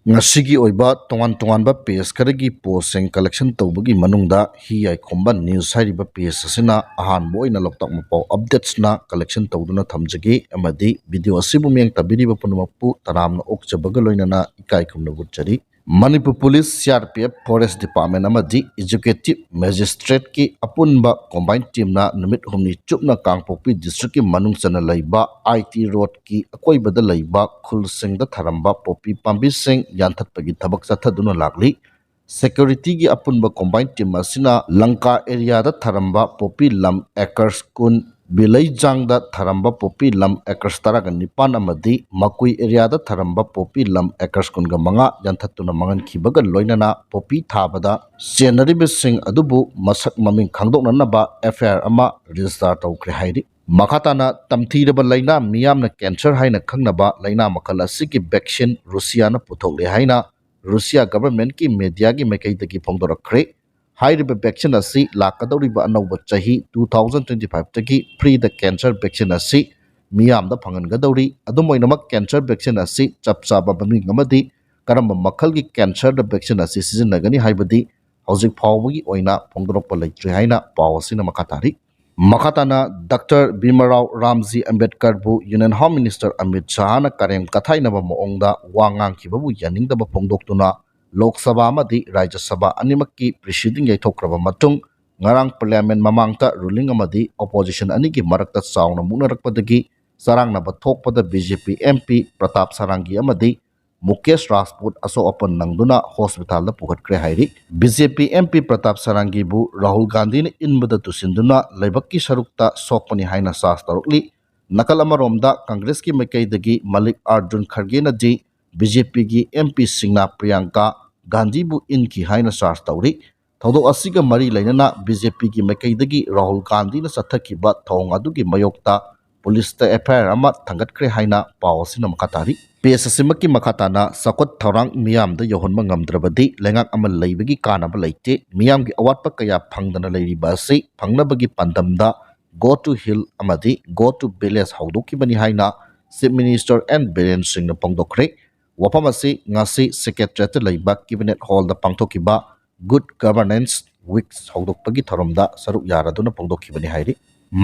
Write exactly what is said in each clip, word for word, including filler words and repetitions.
ꯉꯁꯤꯒꯤ ꯑꯣꯏꯕ ꯇꯣꯉꯥꯟ ꯇꯣꯉꯥꯟꯕ ꯄꯦꯖ ꯈꯔꯒꯤ ꯄꯣꯁꯁꯤꯡ ꯀꯂꯦꯛꯁꯟ ꯇꯧꯕꯒꯤ ꯃꯅꯨꯡꯗ ꯍꯤ ꯌꯥꯏꯈꯣꯝꯕ ꯅ꯭ꯌꯨꯁ ꯍꯥꯏꯔꯤꯕ ꯄꯦꯖ ꯑꯁꯤꯅ ꯑꯍꯥꯟꯕ ꯑꯣꯏꯅ ꯂꯣꯛꯇꯥꯛ ꯃꯄꯥꯎ ꯑꯞꯗꯦꯠꯁꯅ ꯀꯂꯦꯛꯁꯟ ꯇꯧꯗꯨꯅ ꯊꯝꯖꯒꯦ ꯑꯃꯗꯤ ꯚꯤꯗꯤꯑꯣ ꯑꯁꯤꯕꯨ ꯃꯤꯠꯌꯦꯡ ꯇꯥꯕꯤꯔꯤꯕ ꯄꯨꯝꯅꯃꯛꯄꯨ ꯇꯔꯥꯝꯅ ꯑꯣꯛꯆꯕꯒ ꯂꯣꯏꯅꯅ ꯏꯀꯥꯏ ꯈꯨꯝꯅꯕ ꯎꯠꯆꯔꯤ꯫ Manipur police, C R P F, forest department ꯑꯃꯗꯤ ꯑꯦꯛꯖꯤꯀ꯭ꯌꯨꯇꯤꯚ ꯃꯦꯖꯤꯁꯇ꯭ꯔꯦꯠꯀꯤ ꯑꯄꯨꯟꯕ ꯀꯣꯝꯕꯥꯏꯟ ꯇꯤꯝꯅ ꯅꯨꯃꯤꯠ ꯍꯨꯝꯅꯤ ꯆꯨꯞꯅ ꯀꯥꯡꯄꯣꯛꯄꯤ ꯗꯤꯁꯇ꯭ꯔꯤꯛꯀꯤ ꯃꯅꯨꯡ ꯆꯟꯅ ꯂꯩꯕ ꯑꯥꯏ ꯇꯤ ꯔꯣꯗꯀꯤ ꯑꯀꯣꯏꯕꯗ ꯂꯩꯕ ꯈꯨꯜꯁꯤꯡꯗ ꯊꯥꯔꯝꯕ ꯄꯣꯄꯤ ꯄꯥꯝꯕꯤꯁꯤꯡ ꯌꯥꯟꯊꯠꯄꯒꯤ ꯊꯕꯛ ꯆꯠꯊꯗꯨꯅ ꯂꯥꯛꯂꯤ꯫ ꯁꯦꯀ꯭ꯌꯨꯔꯤꯇꯤꯒꯤ ꯑꯄꯨꯟꯕ ꯀꯣꯝꯕꯥꯏꯟ ꯇꯤꯝ ꯑꯁꯤꯅ ꯂꯪꯀꯥ ꯑꯦꯔꯤꯌꯥꯗ ꯊꯥꯔꯝꯕ ꯄꯣꯄꯤ ꯂꯝ ꯑꯦꯀꯔꯁ ꯀꯨꯟ, ꯕꯤꯂꯩꯖꯥꯡꯗ ꯊꯥꯔꯝꯕ ꯄꯣꯄꯤ ꯂꯝ ꯑꯦꯀꯔꯁ ꯇꯔꯥꯒ ꯅꯤꯄꯥꯟ ꯑꯃꯗꯤ ꯃꯀꯨꯏ ꯑꯦꯔꯤꯌꯥꯗ ꯊꯥꯔꯝꯕ ꯄꯣꯄꯤ ꯂꯝ ꯑꯦꯀꯔꯁ ꯀꯨꯟꯒ ꯃꯉꯥ ꯌꯥꯟꯊꯠꯇꯨꯅ ꯃꯥꯡꯍꯟꯈꯤꯕꯒ ꯂꯣꯏꯅꯅ ꯄꯣꯄꯤ ꯊꯥꯕꯗ ꯆꯦꯟꯅꯔꯤꯕꯁꯤꯡ ꯑꯗꯨꯕꯨ ꯃꯁꯛ ꯃꯃꯤꯡ ꯈꯪꯗꯣꯛꯅꯅꯕ ꯑꯦꯐ ꯑꯥꯏ ꯑꯥꯔ ꯑꯃ ꯔꯦꯖꯤꯁꯇꯥꯔ ꯇꯧꯈ꯭ꯔꯦ ꯍꯥꯏꯔꯤ꯫ ꯃꯈꯥ ꯇꯥꯅ ꯇꯝꯊꯤꯔꯕ ꯂꯥꯏꯅꯥ ꯃꯤꯌꯥꯝꯅ ꯀꯦꯟꯁꯔ ꯍꯥꯏꯅ ꯈꯪꯅꯕ ꯂꯥꯏꯅꯥ ꯃꯈꯜ ꯑꯁꯤꯒꯤ ꯚꯦꯛꯁꯤꯟ ꯔꯨꯁꯤꯌꯥꯅ ꯄꯨꯊꯣꯛꯂꯦ ꯍꯥꯏꯅ ꯔꯨꯁꯤꯌꯥ ꯒꯚꯔꯟꯃꯦꯟꯠꯀꯤ ꯃꯦꯗꯤꯌꯥꯒꯤ ꯃꯥꯏꯀꯩꯗꯒꯤ ꯐꯣꯡꯗꯣꯔꯛꯈ꯭ꯔꯦ꯫ ꯍꯥꯏꯔꯤꯕ ꯚꯦꯛꯁꯤꯟ ꯑꯁꯤ ꯂꯥꯛꯀꯗꯧꯔꯤꯕ ꯑꯅꯧꯕ ꯆꯍꯤ two thousand twenty five ꯇꯒꯤ ꯐ꯭ꯔꯤꯗ ꯀꯦꯟꯁꯔ ꯚꯦꯛꯁꯤꯟ ꯑꯁꯤ ꯃꯤꯌꯥꯝꯗ ꯐꯪꯍꯟꯒꯗꯧꯔꯤ꯫ ꯑꯗꯨꯝ ꯑꯣꯏꯅꯃꯛ, ꯀꯦꯟꯁꯔ ꯚꯦꯛꯁꯤꯟ ꯑꯁꯤ ꯆꯞ ꯆꯥꯕ ꯃꯃꯤꯡ ꯑꯃꯗꯤ ꯀꯔꯝꯕ ꯃꯈꯜꯒꯤ ꯀꯦꯟꯁꯔꯗ ꯚꯦꯛꯁꯤꯟ ꯑꯁꯤ ꯁꯤꯖꯤꯟꯅꯒꯅꯤ ꯍꯥꯏꯕꯗꯤ ꯍꯧꯖꯤꯛ ꯐꯥꯎꯕꯒꯤ ꯑꯣꯏꯅ ꯐꯣꯡꯗꯣꯔꯛꯄ ꯂꯩꯇ꯭ꯔꯤ ꯍꯥꯏꯅ ꯄꯥꯎ ꯑꯁꯤꯅ ꯃꯈꯥ ꯇꯥꯔꯤ꯫ ꯃꯈꯥ ꯇꯥꯅ ꯗꯥꯛꯇꯔ ꯚꯤꯃꯔꯥꯎ ꯔꯥꯝꯖꯤ ꯑꯝꯕꯦꯗꯀꯔꯕꯨ ꯌꯨꯅꯤꯌꯟ ꯍꯣꯝ ꯃꯤꯅꯤꯁꯇꯔ ꯑꯃꯤꯠ ꯁꯍꯥꯅ ꯀꯔꯦꯝ ꯀꯊꯥꯏꯅꯕ ꯃꯑꯣꯡꯗ ꯋꯥ ꯉꯥꯡꯈꯤꯕꯕꯨ ꯌꯥꯅꯤꯡꯗꯕ ꯐꯣꯡꯗꯣꯛꯇꯨꯅ ꯂꯣꯛ ꯁꯚꯥ ꯑꯃꯗꯤ ꯔꯥꯖ꯭ꯌ ꯁꯚꯥ ꯑꯅꯤꯃꯛꯀꯤ ꯄ꯭ꯔꯤꯁꯤꯗꯤꯡ ꯌꯩꯊꯣꯛꯈ꯭ꯔꯕ ꯃꯇꯨꯡ, ꯉꯔꯥꯡ ꯄꯥꯔꯂꯤꯌꯥꯃꯦꯟꯠ ꯃꯃꯥꯡꯗ ꯔꯨꯂꯤꯡ ꯑꯃꯗꯤ ꯑꯣꯄꯣꯖꯤꯁꯟ ꯑꯅꯤꯒꯤ ꯃꯔꯛꯇ ꯆꯥꯎꯅ ꯃꯨꯛꯅꯔꯛꯄꯗꯒꯤ ꯆꯔꯥꯡꯅꯕ ꯊꯣꯛꯄꯗ B J P M P Pratap ꯁꯥꯔꯪꯒꯤ ꯑꯃꯗꯤ ꯃꯨꯀꯦꯁ ꯔꯥꯖꯄꯨꯠ ꯑꯁꯣꯛ ꯑꯄꯟ ꯅꯪꯗꯨꯅ ꯍꯣꯁꯄꯤꯇꯥꯜꯗ ꯄꯨꯈꯠꯈ꯭ꯔꯦ ꯍꯥꯏꯔꯤ꯫ B J P M P Pratap ꯁꯥꯔꯪꯒꯤꯕꯨ ꯔꯥꯍꯨꯜ ꯒꯥꯟꯙꯤꯅ ꯏꯟꯕꯗ ꯇꯨꯁꯤꯟꯗꯨꯅ ꯂꯥꯏꯕꯛꯀꯤ ꯁꯔꯨꯛꯇ ꯁꯣꯛꯄꯅꯤ ꯍꯥꯏꯅ ꯆꯥꯔꯖ ꯇꯧꯔꯛꯂꯤ꯫ ꯅꯥꯀꯜ ꯑꯃꯔꯣꯝꯗ ꯀꯪꯒ꯭ꯔꯦꯁꯀꯤ ꯃꯥꯏꯀꯩꯗꯒꯤ ꯃꯜꯂꯤꯛ ꯑꯥꯔꯖꯨꯟ ꯈꯔꯒꯦꯅꯗꯤ ꯕꯤ ꯖꯦ ꯄꯤꯒꯤ ꯑꯦꯝ ꯄꯤꯁꯤꯡꯅ ꯄ꯭ꯔꯤꯌꯥꯡꯀꯥ ꯒꯥꯟꯙꯤꯕꯨ ꯏꯟꯈꯤ ꯍꯥꯏꯅ ꯆꯥꯔꯖ ꯇꯧꯔꯤ꯫ ꯊꯧꯗꯣꯛ ꯑꯁꯤꯒ ꯃꯔꯤ ꯂꯩꯅꯅ ꯕꯤ ꯖꯦ ꯄꯤꯒꯤ ꯃꯥꯏꯀꯩꯗꯒꯤ ꯔꯥꯍꯨꯜ ꯒꯥꯟꯙꯤꯅ ꯆꯠꯊꯈꯤꯕ ꯊꯧꯑꯣꯡ ꯑꯗꯨꯒꯤ ꯃꯥꯌꯣꯛꯇ ꯄꯨꯂꯤꯁꯇ ꯑꯦꯐ ꯑꯥꯏ ꯑꯥꯔ ꯑꯃ ꯊꯥꯡꯒꯠꯈ꯭ꯔꯦ ꯍꯥꯏꯅ ꯄꯥꯎ ꯑꯁꯤꯅ ꯃꯈꯥ ꯇꯥꯔꯤ꯫ ꯄꯦꯖ ꯑꯁꯤꯃꯛꯀꯤ ꯃꯈꯥ ꯇꯥꯅ ꯆꯥꯎꯈꯠ ꯊꯧꯔꯥꯡ ꯃꯤꯌꯥꯝꯗ ꯌꯧꯍꯟꯕ ꯉꯝꯗ꯭ꯔꯕꯗꯤ ꯂꯩꯉꯥꯛ ꯑꯃ ꯂꯩꯕꯒꯤ ꯀꯥꯟꯅꯕ ꯂꯩꯇꯦ꯫ ꯃꯤꯌꯥꯝꯒꯤ ꯑꯋꯥꯠꯄ ꯀꯌꯥ ꯐꯪꯗꯅ ꯂꯩꯔꯤꯕ ꯑꯁꯤ ꯐꯪꯅꯕꯒꯤ ꯄꯥꯟꯗꯝꯗ Go to Hill ꯑꯃꯗꯤ Go to Village ꯍꯧꯗꯣꯛꯈꯤꯕꯅꯤ ꯍꯥꯏꯅ ꯆꯤꯐ ꯃꯤꯅꯤꯁꯇꯔ ꯑꯦꯟ ꯕꯤꯔꯦꯟ ꯁꯤꯡꯅ ꯐꯣꯡꯗꯣꯛꯈ꯭ꯔꯦ꯫ ꯋꯥꯐꯝ ꯑꯁꯤ ꯉꯁꯤ Secretariat ꯇ ꯂꯩꯕ Cabinet Hall ꯗ ꯄꯥꯡꯊꯣꯛꯈꯤꯕ Good Governance Week ꯍꯧꯗꯣꯛꯄꯒꯤ ꯊꯧꯔꯝꯗ ꯁꯔꯨꯛ ꯌꯥꯔꯗꯨꯅ ꯐꯣꯡꯗꯣꯛꯈꯤꯕꯅꯤ ꯍꯥꯏꯔꯤ꯫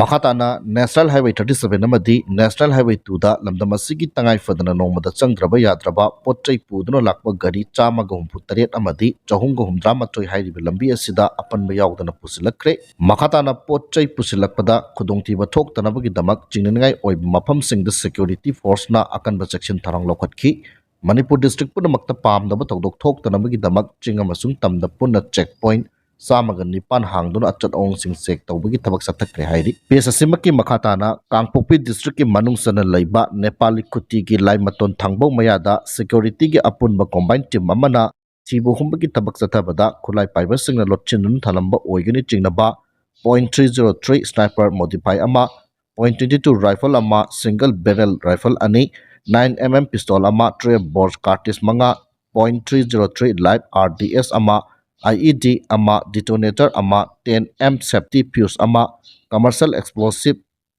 ꯃꯈꯥ ꯇꯥꯅ National Highway thirty seven ꯑꯃꯗꯤ National Highway two ꯗ ꯂꯝꯗꯝ ꯑꯁꯤꯒꯤ ꯇꯉꯥꯏ ꯐꯗꯅ ꯅꯣꯡꯃꯗ ꯆꯪꯗ꯭ꯔꯕ ꯌꯥꯗ꯭ꯔꯕ ꯄꯣꯠ ꯆꯩ ꯄꯨꯗꯨꯅ ꯂꯥꯛꯄ ꯒꯥꯔꯤ ꯆꯥꯝꯃꯒ ꯍꯨꯝꯐꯨ ꯇꯔꯦꯠ ꯑꯃꯗꯤ ꯆꯍꯨꯝꯒ ꯍꯨꯝꯗ꯭ꯔꯥ ꯃꯥꯊꯣꯏ ꯍꯥꯏꯔꯤꯕ ꯂꯝꯕꯤ ꯑꯁꯤꯗ ꯑꯄꯟꯕ ꯌꯥꯎꯗꯅ ꯄꯨꯁꯤꯜꯂꯛꯈ꯭ꯔꯦ꯫ ꯃꯈꯥ ꯇꯥꯅ ꯄꯣꯠ ꯆꯩ ꯄꯨꯁꯤꯜꯂꯛꯄꯗ ꯈꯨꯗꯣꯡꯊꯤꯕ ꯊꯣꯛꯇꯅꯕꯒꯤꯗꯃꯛ ꯆꯤꯡꯅꯅꯤꯡꯉꯥꯏ ꯑꯣꯏꯕ ꯃꯐꯝꯁꯤꯡꯗ Security Force ꯅ ꯑꯀꯟꯕ ꯆꯦꯛꯁꯤꯟ ꯊꯧꯔꯥꯡ ꯂꯧꯈꯠꯈꯤ꯫ ꯃꯅꯤꯄꯨꯔ district ꯄꯨꯝꯅꯃꯛꯇ ꯄꯥꯝꯗꯕ ꯊꯧꯗꯣꯛ ꯊꯣꯛꯇꯅꯕꯒꯤꯗꯃꯛ ꯆꯤꯡ ꯑꯃꯁꯨꯡ ꯇꯝꯗ ꯄꯨꯟꯅ check point ꯆꯥꯝꯃꯒ ꯅꯤꯄꯥꯟ ꯍꯥꯡꯗꯨꯅ ꯑꯆꯠ ꯑꯑꯣꯡꯁꯤꯡ check ꯇꯧꯕꯒꯤ ꯊꯕꯛ ꯆꯠꯊꯈ꯭ꯔꯦ ꯍꯥꯏꯔꯤ꯫ Page ꯑꯁꯤꯃꯛꯀꯤ ꯃꯈꯥ ꯇꯥꯅ ꯀꯥꯡꯄꯣꯛꯄꯤ district ꯀꯤ ꯃꯅꯨꯡ ꯆꯟꯅ ꯂꯩꯕ ꯅꯦꯄꯥꯂꯤ ꯈꯨꯇꯤꯒꯤ ꯂꯥꯏꯃꯇꯣꯟ ꯊꯥꯡꯕꯧ ꯃꯌꯥꯗ Security ꯒꯤ ꯑꯄꯨꯟꯕ combine team ꯑꯃꯅ ꯊꯤꯕ ꯍꯨꯝꯕꯒꯤ ꯊꯕꯛ ꯆꯠꯊꯕꯗ ꯈꯨꯠꯂꯥꯏ ꯄꯥꯏꯕꯁꯤꯡꯅ ꯂꯣꯠꯁꯤꯟꯗꯨꯅ ꯊꯝꯂꯝꯕ ꯑꯣꯏꯒꯅꯤ ꯆꯤꯡꯅꯕ point three zero three sniper modify ꯑꯃ, point twenty two rifle ꯑꯃ, single barrel rifle ꯑꯅꯤ, nine M M pistol ꯑꯃ, twelve bore cartridge ꯃꯉꯥ, point three zero three live R D S ꯑꯃ, I E D ꯑꯃ, detonator ꯑꯃ, ten M safety fuse ꯑꯃ, commercial explosive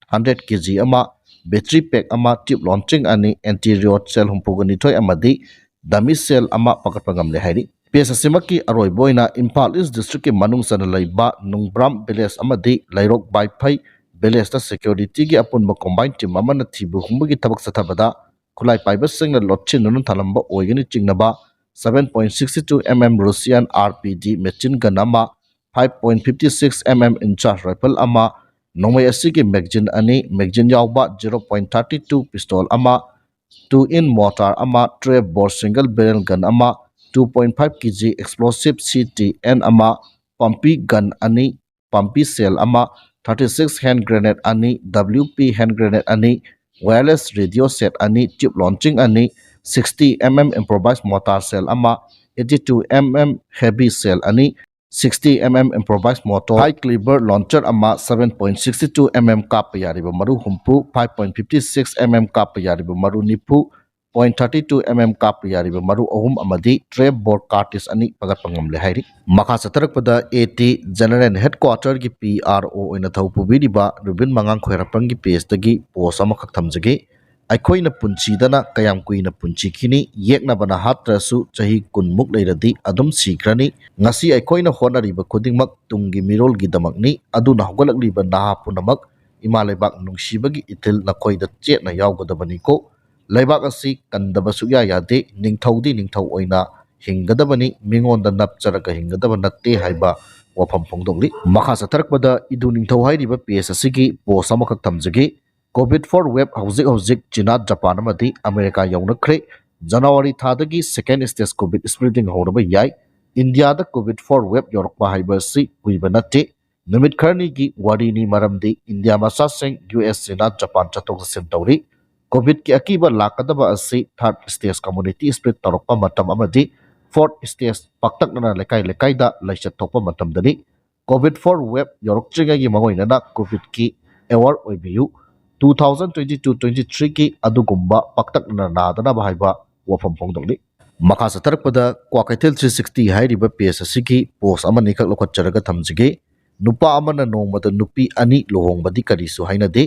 hundred K G ꯑꯃ, battery pack ꯑꯃ, tube launching ꯑꯅꯤ, anti riot shell ꯍꯨꯝꯐꯨꯒ ꯅꯤꯊꯣꯏ ꯑꯃꯗꯤ dummy shell ꯑꯃ ꯐꯥꯒꯠꯄ ꯉꯝꯂꯦ ꯍꯥꯏꯔꯤ꯫ Page ꯑꯁꯤꯃꯛꯀꯤ ꯑꯔꯣꯏꯕ ꯑꯣꯏꯅ ꯏꯝꯐꯥꯜ East district ꯀꯤ ꯃꯅꯨꯡ ꯆꯟꯅ ꯂꯩꯕ ꯅꯨꯡꯕ꯭ꯔꯥꯝ village ꯑꯃꯗꯤ ꯂꯩꯔꯣꯛ ꯕꯥꯏꯐꯩ village ꯇ Security ꯒꯤ ꯑꯄꯨꯟꯕ combine team ꯑꯃꯅ ꯊꯤꯕ ꯍꯨꯝꯕꯒꯤ ꯊꯕꯛ ꯆꯠꯊꯕꯗ ꯈꯨꯠꯂꯥꯏ ꯄꯥꯏꯕꯁꯤꯡꯅ ꯂꯣꯠꯁꯤꯟꯗꯨꯅ ꯊꯝꯂꯝꯕ ꯑꯣꯏꯒꯅꯤ ꯆꯤꯡꯅꯕ seven point six two M M Russian R P G machine gun ꯑꯃ, five point fifty six M M INCHA rifle ꯑꯃ, ꯅꯣꯡꯃꯩ ꯑꯁꯤꯒꯤ magazine ꯑꯅꯤ, magazine ꯌꯥꯎꯕ zero point thirty two pistol ꯑꯃ, two inch mortar ꯑꯃ, twelve bore single barrel gun ꯑꯃ, two point five K G explosive C T N ꯑꯃ, pump gun ꯑꯅꯤ, pump shell ꯑꯃ, thirty six hand grenade ꯑꯅꯤ, W P hand grenade ꯑꯅꯤ, wireless radio set ꯑꯅꯤ, tube launching ꯑꯅꯤ, sixty M M improvised mortar shell ꯑꯃ, eighty two M M heavy shell ꯑꯅꯤ, sixty M M improvised mortar, high caliber launcher ꯑꯃ, seven point six two M M ꯀꯥꯞꯄ ꯌꯥꯔꯤꯕ ꯃꯔꯨ ꯍꯨꯝꯐꯨ, five point fifty six M M ꯀꯥꯞꯄ ꯌꯥꯔꯤꯕ ꯃꯔꯨ ꯅꯤꯐꯨ, point thirty two M M ꯀꯥꯞꯄ ꯌꯥꯔꯤꯕ ꯃꯔꯨ ꯑꯍꯨꯝ ꯑꯃꯗꯤ twelve bore cartridge ꯑꯅꯤ ꯐꯒꯠꯄ ꯉꯝꯂꯦ ꯍꯥꯏꯔꯤ꯫ ꯃꯈꯥ ꯆꯠꯊꯔꯛꯄꯗ A T General Headquarter ꯒꯤ P R O ꯑꯣꯏꯅ ꯊꯧ ꯄꯨꯕꯤꯔꯤꯕ ꯔꯨꯕꯤꯟ ꯃꯉꯥꯡ ꯈ꯭ꯋꯥꯏꯔꯥꯛꯄꯝꯒꯤ page ꯇꯒꯤ post ꯑꯃꯈꯛ ꯊꯝꯖꯒꯦ꯫ ꯑꯩꯈꯣꯏꯅ ꯄꯨꯟꯁꯤꯗꯅ ꯀꯌꯥꯝ ꯀꯨꯏꯅ ꯄꯨꯟꯁꯤꯈꯤꯅꯤ? ꯌꯦꯛꯅꯕꯅ ꯍꯥꯠꯇ꯭ꯔꯁꯨ ꯆꯍꯤ ꯀꯨꯟꯃꯨꯛ ꯂꯩꯔꯗꯤ ꯑꯗꯨꯝ ꯁꯤꯈ꯭ꯔꯅꯤ꯫ ꯉꯁꯤ ꯑꯩꯈꯣꯏꯅ ꯍꯣꯠꯅꯔꯤꯕ ꯈꯨꯗꯤꯡꯃꯛ ꯇꯨꯡꯒꯤ ꯃꯤꯔꯣꯜꯒꯤꯗꯃꯛꯅꯤ꯫ ꯑꯗꯨꯅ ꯍꯧꯒꯠꯂꯛꯂꯤꯕ ꯅꯍꯥ ꯄꯨꯝꯅꯃꯛ ꯏꯃꯥ ꯂꯩꯕꯥꯛ ꯅꯨꯡꯁꯤꯕꯒꯤ ꯏꯊꯤꯜ ꯅꯈꯣꯏꯗ ꯆꯦꯠꯅ ꯌꯥꯎꯒꯗꯕꯅꯤꯀꯣ꯫ ꯂꯩꯕꯥꯛ ꯑꯁꯤ ꯀꯟꯗꯕ ꯁꯨꯛꯌꯥ ꯌꯥꯗꯦ꯫ ꯅꯤꯡꯊꯧꯗꯤ ꯅꯤꯡꯊꯧ ꯑꯣꯏꯅ ꯍꯤꯡꯒꯗꯕꯅꯤ, ꯃꯤꯉꯣꯟꯗ ꯅꯞꯆꯔꯒ ꯍꯤꯡꯒꯗꯕ ꯅꯠꯇꯦ ꯍꯥꯏꯕ ꯋꯥꯐꯝ ꯐꯣꯡꯗꯣꯛꯂꯤ꯫ ꯃꯈꯥ ꯆꯠꯊꯔꯛꯄꯗ ꯏꯗꯨ ꯅꯤꯡꯊꯧ ꯍꯥꯏꯔꯤꯕ ꯄꯦꯖ ꯑꯁꯤꯒꯤ ꯄꯣꯁ ꯑꯃꯈꯛ ꯊꯝꯖꯒꯦ꯫ ꯀꯣꯚꯤꯗ ꯐꯣꯔ ꯋꯦꯕ ꯍꯧꯖꯤꯛ ꯍꯧꯖꯤꯛ ꯆꯤꯅꯥ, ꯖꯄꯥꯟ ꯑꯃꯗꯤ ꯑꯃꯦꯔꯤꯀꯥ ꯌꯧꯅꯈ꯭ꯔꯦ꯫ ꯖꯅꯋꯥꯔꯤ ꯊꯥꯗꯒꯤ ꯁꯦꯀꯦꯟ ꯁ꯭ꯇꯦꯖ ꯀꯣꯚꯤꯗ ꯁ꯭ꯄ꯭ꯔꯤꯗꯤꯡ ꯍꯧꯔꯕ ꯌꯥꯏ꯫ ꯏꯟꯗꯤꯌꯥꯗ ꯀꯣꯚꯤꯗ ꯐꯣꯔ ꯋꯦꯕ ꯌꯧꯔꯛꯄ ꯍꯥꯏꯕ ꯑꯁꯤ ꯀꯨꯏꯕ ꯅꯠꯇꯦ꯫ ꯅꯨꯃꯤꯠ ꯈꯔꯅꯤꯒꯤ ꯋꯥꯔꯤꯅꯤ, ꯃꯔꯝꯗꯤ ꯏꯟꯗꯤꯌꯥ ꯃꯆꯥꯁꯤꯡ ꯌꯨ ꯑꯦꯁ, ꯆꯤꯅꯥ, ꯖꯄꯥꯟ ꯆꯠꯊꯣꯛ ꯆꯠꯁꯤꯟ ꯇꯧꯔꯤ꯫ ꯀꯣꯚꯤꯗꯀꯤ ꯑꯀꯤꯕ ꯂꯥꯛꯀꯗꯕ ꯑꯁꯤ ꯊꯥꯔꯗ ꯁ꯭ꯇꯦꯖ ꯀꯝꯃ꯭ꯌꯨꯅꯤꯇꯤ ꯁ꯭ꯄ꯭ꯔꯤꯗ ꯇꯧꯔꯛꯄ ꯃꯇꯝ ꯑꯃꯗꯤ ꯐꯣꯔꯠ ꯁ꯭ꯇꯦꯖ ꯄꯥꯛꯇꯛꯅꯅ ꯂꯩꯀꯥꯏ ꯂꯩꯀꯥꯏꯗ ꯂꯥꯏꯆꯠ ꯊꯣꯛꯄ ꯃꯇꯝꯗꯅꯤ꯫ ꯀꯣꯚꯤꯗ ꯐꯣꯔ ꯋꯦꯕ ꯌꯧꯔꯛꯇ꯭ꯔꯤꯉꯩꯒꯤ ꯃꯥꯡꯑꯣꯏꯅꯅ ꯀꯣꯚꯤꯗꯀꯤ ꯑꯦꯋꯥꯔ ꯑꯣꯏꯕꯤꯌꯨ꯫ Two thousand twenty two twenty ꯊ꯭ꯔꯤꯒꯤ ꯑꯗꯨꯒꯨꯝꯕ ꯄꯥꯛꯇꯛꯅꯅ ꯅꯥꯗꯅꯕ ꯍꯥꯏꯕ ꯋꯥꯐꯝ ꯐꯣꯡꯗꯣꯛꯂꯤ꯫ ꯃꯈꯥ ꯆꯠꯊꯔꯛꯄꯗ ꯀ꯭ꯋꯥꯀꯩꯊꯦꯜ ꯊ꯭ꯔꯤ ꯁꯤꯛꯁꯇꯤ ꯍꯥꯏꯔꯤꯕ ꯄꯦꯖ ꯑꯁꯤꯒꯤ ꯄꯣꯁ ꯑꯃꯅꯤꯈꯛ ꯂꯧꯈꯠꯆꯔꯒ ꯊꯝꯖꯒꯦ꯫ ꯅꯨꯄꯥ ꯑꯃꯅ ꯅꯣꯡꯃꯗ ꯅꯨꯄꯤ ꯑꯅꯤ ꯂꯨꯍꯣꯡꯕꯗꯤ ꯀꯔꯤꯁꯨ ꯍꯥꯏꯅꯗꯦ꯫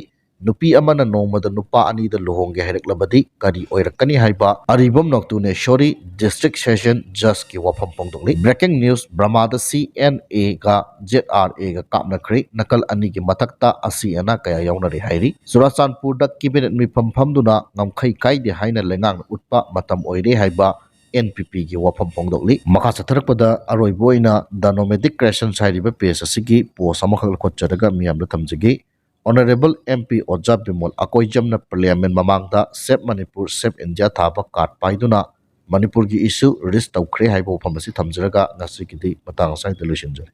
ꯅꯨꯄꯤ ꯑꯃꯅ ꯅꯣꯡꯃꯗ ꯅꯨꯄꯥ ꯑꯅꯤꯗ ꯂꯨꯍꯣꯡꯒꯦ ꯍꯥꯏꯔꯛꯂꯕꯗꯤ ꯀꯔꯤ ꯑꯣꯏꯔꯛꯀꯅꯤ ꯍꯥꯏꯕ ꯑꯔꯤꯕꯝ ꯅꯣꯡꯇꯨꯅꯦꯁꯣꯔꯤ ꯗꯤꯁꯇ꯭ꯔꯤꯛ ꯁꯦꯁꯟ ꯖꯖꯀꯤ ꯋꯥꯐꯝ ꯐꯣꯡꯗꯣꯛꯂꯤ꯫ ꯕ꯭ꯔꯦꯀꯤꯡ ꯅ꯭ꯌꯨꯁ: ꯕ꯭ꯔꯃꯥꯗ ꯁꯤ ꯑꯦꯟ ꯑꯦꯒ ꯖꯦꯗ ꯑꯥꯔ ꯑꯦꯒ ꯀꯥꯞꯅꯈ꯭ꯔꯦ꯫ ꯅꯥꯀꯜ ꯑꯅꯤꯒꯤ ꯃꯊꯛꯇ ꯑꯁꯤ ꯑꯅꯥ ꯀꯌꯥ ꯌꯥꯎꯅꯔꯤ ꯍꯥꯏꯔꯤ꯫ ꯆꯨꯔꯥꯆꯥꯟꯄꯨꯔꯗ ꯀꯦꯕꯤꯅꯦꯠ ꯃꯤꯐꯝ ꯐꯝꯗꯨꯅ ꯉꯝꯈꯩ ꯀꯥꯏꯗꯦ ꯍꯥꯏꯅ ꯂꯩꯉꯥꯛꯅ ꯎꯠꯄ ꯃꯇꯝ ꯑꯣꯏꯔꯦ ꯍꯥꯏꯕ ꯑꯦꯟ ꯄꯤ ꯄꯤꯒꯤ ꯋꯥꯐꯝ ꯐꯣꯡꯗꯣꯛꯂꯤ꯫ ꯃꯈꯥ ꯆꯠꯊꯔꯛꯄꯗ ꯑꯔꯣꯏꯕ ꯑꯣꯏꯅ ꯗ ꯅꯣꯃꯦꯗꯤꯛ ꯀ꯭ꯔꯦꯁꯟꯁ ꯍꯥꯏꯔꯤꯕ ꯄꯦꯖ ꯑꯁꯤꯒꯤ ꯄꯣꯁ ꯑꯃꯈꯛ ꯂꯧꯈꯠꯆꯔꯒ ꯃꯤꯌꯥꯝꯗ ꯊꯝꯖꯒꯦ꯫ ꯑꯣꯅꯔꯦꯕꯜ ꯑꯦꯝ ꯄꯤ ꯑꯣꯖꯥ ꯕꯤꯃꯣꯜ ꯑꯀꯣꯏꯖꯝꯅ ꯄꯥꯔꯂꯤꯌꯥꯃꯦꯟ ꯃꯃꯥꯡꯗ ꯁꯦꯚ ꯃꯅꯤꯄꯨꯔ, ꯁꯦꯚ ꯏꯟꯗꯤꯌꯥ ꯊꯥꯕ ꯀꯥꯔꯗ ꯄꯥꯏꯗꯨꯅ ꯃꯅꯤꯄꯨꯔꯒꯤ ꯏꯁꯨ ꯔꯦꯖ ꯇꯧꯈ꯭ꯔꯦ ꯍꯥꯏꯕ ꯋꯥꯐꯝ ꯑꯁꯤ ꯊꯝꯖꯔꯒ ꯉꯁꯤꯒꯤꯗꯤ ꯃꯇꯥꯡ ꯑꯁꯤꯗ ꯂꯣꯏꯁꯤꯟꯖꯔꯦ꯫